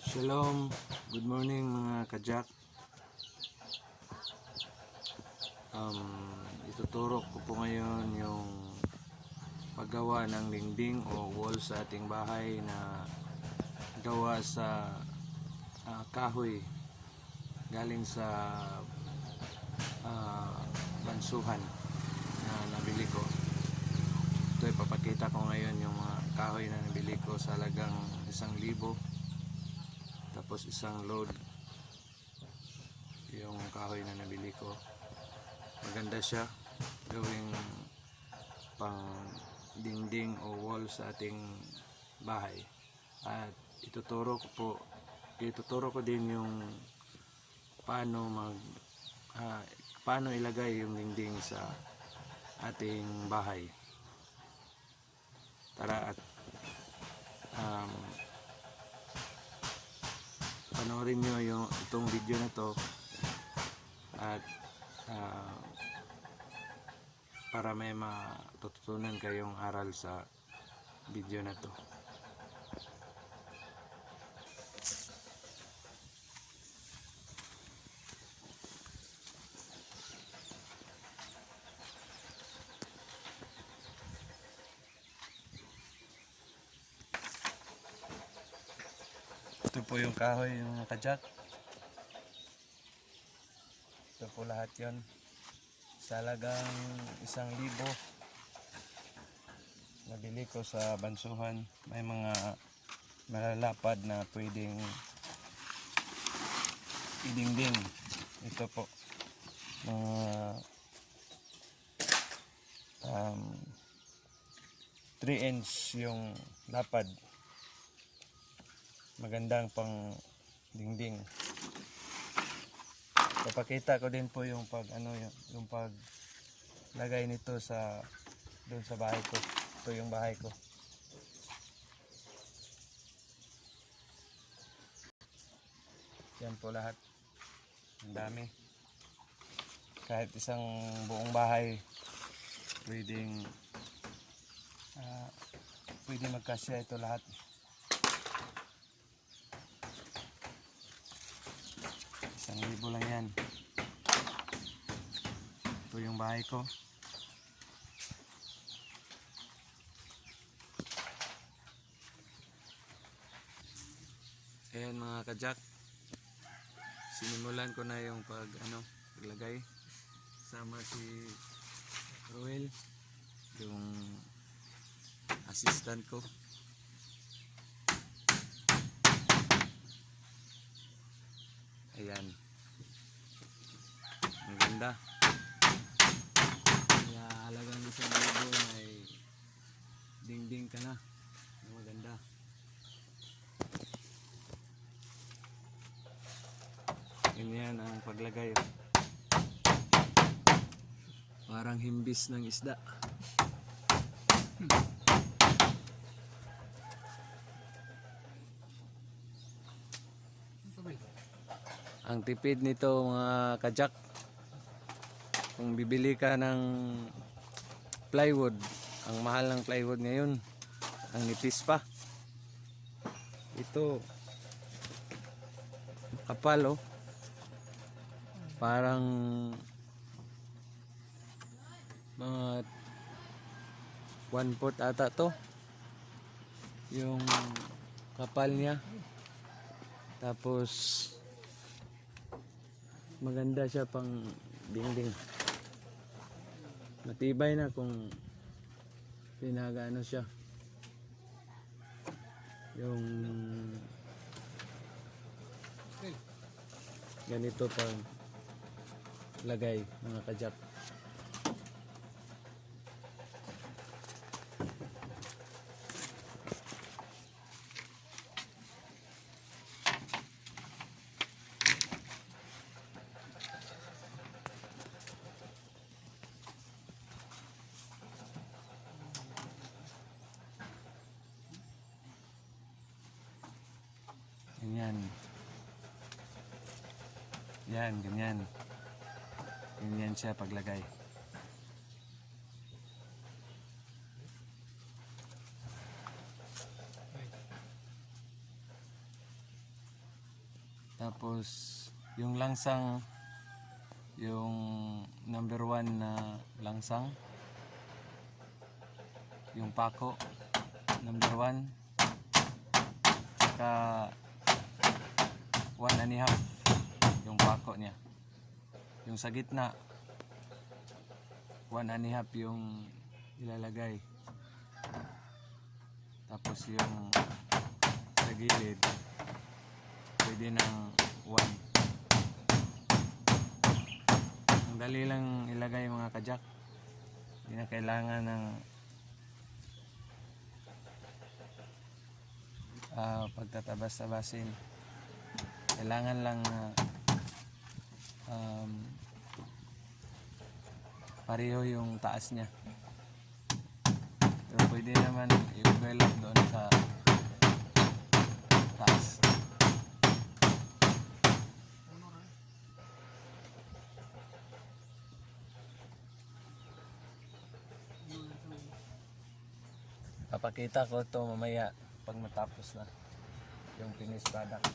Shalom, good morning mga kajak. Ituturo ko po ngayon yung paggawa ng dingding o wall sa ating bahay na gawa sa kahoy galing sa bansuhan na nabili ko. Ito ipapakita ko ngayon yung mga kahoy na nabili ko sa halagang 1,000. Tapos isang load yung kahoy na nabili ko. Maganda siya gawing pang dingding o wall sa ating bahay. At ituturo ko din yung paano ilagay yung dingding sa ating bahay. Tara at panoorin nyo itong video na to at para may matututunan kayong aral sa video na to. Ito po yung kahoy, yung mga kajak. Ito po lahat yon. Sa halagang 1,000 nabili ko sa bansuhan. May mga malalapad na pwedeng idingding. Ito po mga 3 inch yung lapad. Magandang pang dingding. Papakita ko din po yung yung paglagay nito sa doon sa bahay ko. Ito yung bahay ko. Yan po lahat. Ang dami. Kahit isang buong bahay pwedeng magkasya ito lahat. ₱1,000 lang yan. Ito yung bahay ko. Ayan mga kajak, sinimulan ko na yung paglagay. Sama si Roel, yung assistant ko. Ayan, ang ganda. Kaya halagang 1,000 ay dingding ka na. Maganda. Yan ang paglagay. Parang himbis ng isda. Ang tipid nito mga kajak, kung bibili ka ng plywood, ang mahal ng plywood ngayon, ang nipis pa. Ito kapal, parang mga 1/4 ata to yung kapal niya. Tapos maganda siya pang dingding. Matibay na kung pinagaano siya. Yung ganito pang lagay mga kajak. Ganyan. Yan, ganyan. Ganyan siya paglagay. Tapos yung langsang, yung number 1 na langsang, yung pako number 1, saka 1.5 yung pako niya. Yung sa gitna 1.5 yung ilalagay. Tapos yung sa gilid pwede ng 1. Ang dali lang ilagay mga kajak. Hindi na kailangan ng pagtatabas-tabasin. Kailangan lang na pareho yung taas niya. Pero pwede naman i-develop doon sa taas. Papakita ko to mamaya pag matapos na yung finished product.